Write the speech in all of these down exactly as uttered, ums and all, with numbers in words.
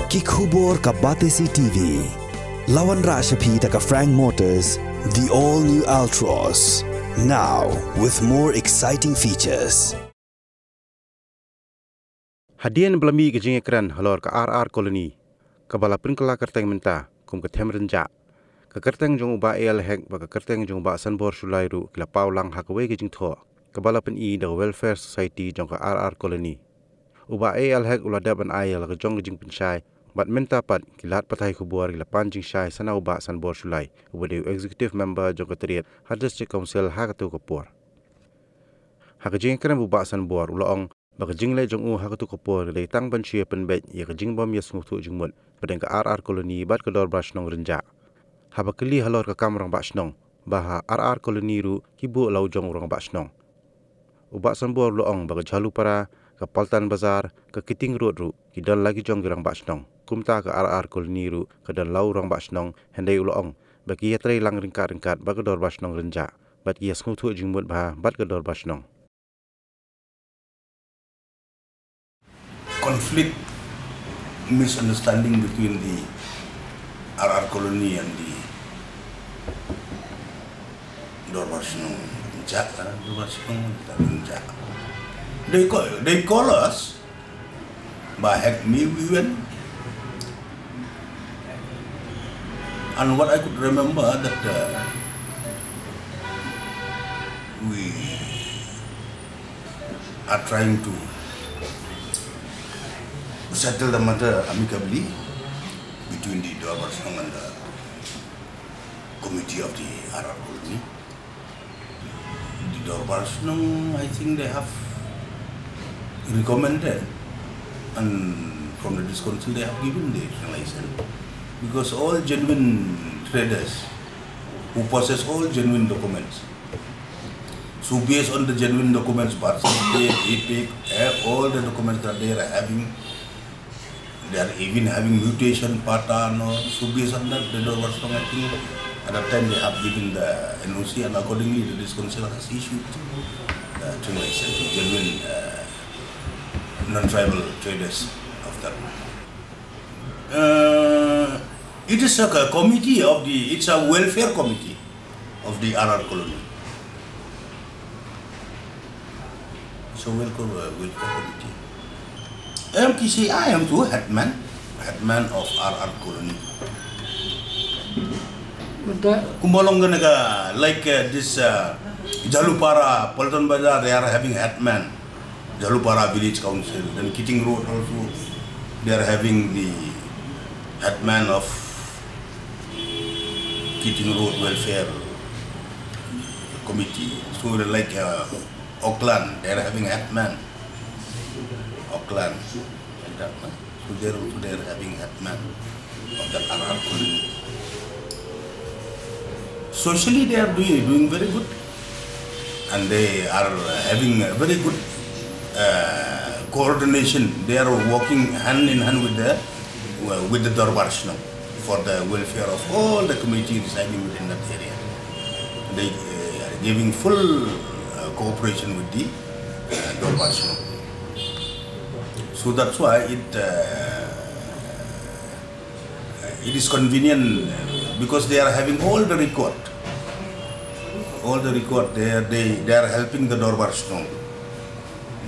Ki khubor ka Batesi T V. La wanrah sha phi da ka Frank Motors, the all new Altroz. Now with more exciting features. Hadien ba la mih ka jingïakren halor ka R R Colony, kaba la pynkylla kyrteng mynta kum ka Them Rynjah, ka kyrteng jong u Bah A L Hek bad ka kyrteng jong u Bah Sanbor Shullai ruh ki la paw lang ha kawei ka jingthoh kaba la pyni da ka Welfare Society jong ka R R Colony. U Bah A L Hek u la dep ban ai ïa la ka jong ka jingpynshai, bad mynta pat ki lad pathai khubor ki la pan jingshai sa na u Bah Sanbor Shullai, uba dei u Executive Member jong ka Tariat ha District Council ha katei ka por. Ha ka jingïakren u Bah Sanbor u la ong ba ka jingleh jong u ha katei ka por ka dei tang ban shu ïa pynbeit ïa ka jingbym ïa sngewthuh jingmut hapdeng ka R R Colony bad ka Dorbar Shnong Rynjah. Haba kylli halor ka kam rangbah shnong, ba ha R R Colony ruh ki buh la u jong u rangbah shnong. U Bah Sanbor u la ong ba ka Jhalupara, ka Paltan Bazar, ka Kiting Road ruh ki don la ki jong ki rangbah shnong. Kumta ka R R Colony ruh ka don la u rangbah shnong, hynrei u la ong ba ki ïatrei lang ryngkat ryngkat bad ka Dorbar Shnong Rynjah bad ki ïa sngewthuh jingmut bha bad ka Dorbar Shnong. Conflict, misunderstanding between the R R Colony and the Dorbar Shnong Rynjah, uh, Dorbar Shnong Rynjah. They call, they call us Bah Hek Miwin. And what I could remember that, uh, we are trying to settle the matter amicably between the Dorbar Shnong and the committee of the R R Colony. The Dorbar Shnong, I think they have recommended, and from the district council they have given the license, because all genuine traders who possess all genuine documents, so based on the genuine documents, birth certificate, EPIC, eh, all the documents that they are having, they are even having mutation pattern or so based on that, the Dorbar Shnong, I think, at that time they have given the N O C, and accordingly the district council has issued the trade license to genuine, uh, non-tribal traders of that. Uh, it is a co-, committee of the, it's a welfare committee of the R R Colony. So welfare, uh, welfare committee. M P C I am tu headman, headman of R R Colony. But that Kumba long gonna ga, like, uh, this, uh, Jhalupara, Paltan Bazar, they are having headman. Jhalupara Village Council, then Kiting Road also, they are having the headman of Kiting Road Welfare Committee. So they're like, uh, Auckland, they are having headman. Auckland, like that, no? So they're also, they're having headman of the R R Colony. Socially, they are doing, doing very good, and they are having a very good, uh, coordination. They are working hand in hand with the, with the Dorbar Shnong for the welfare of all the community residing within that area. They, uh, are giving full, uh, cooperation with the, uh, Dorbar Shnong. So that's why it, uh, it is convenient, uh, because they are having all the record, all the record. They are, they, they are helping the Dorbar Shnong.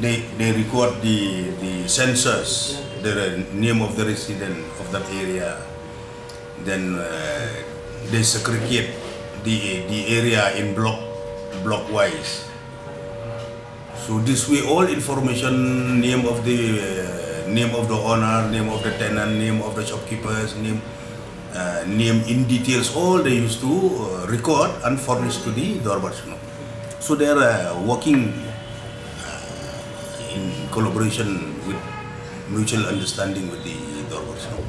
They, they record the, the census, the name of the resident of that area. Then, uh, they segregate the, the area in block, block wise. So this way, all information, name of the, uh, name of the owner, name of the tenant, name of the shopkeepers, name, uh, name in details, all they used to, uh, record and furnish to the Dorbar Shnong. So they are, uh, working, uh, in collaboration with mutual understanding with the Dorbar Shnong.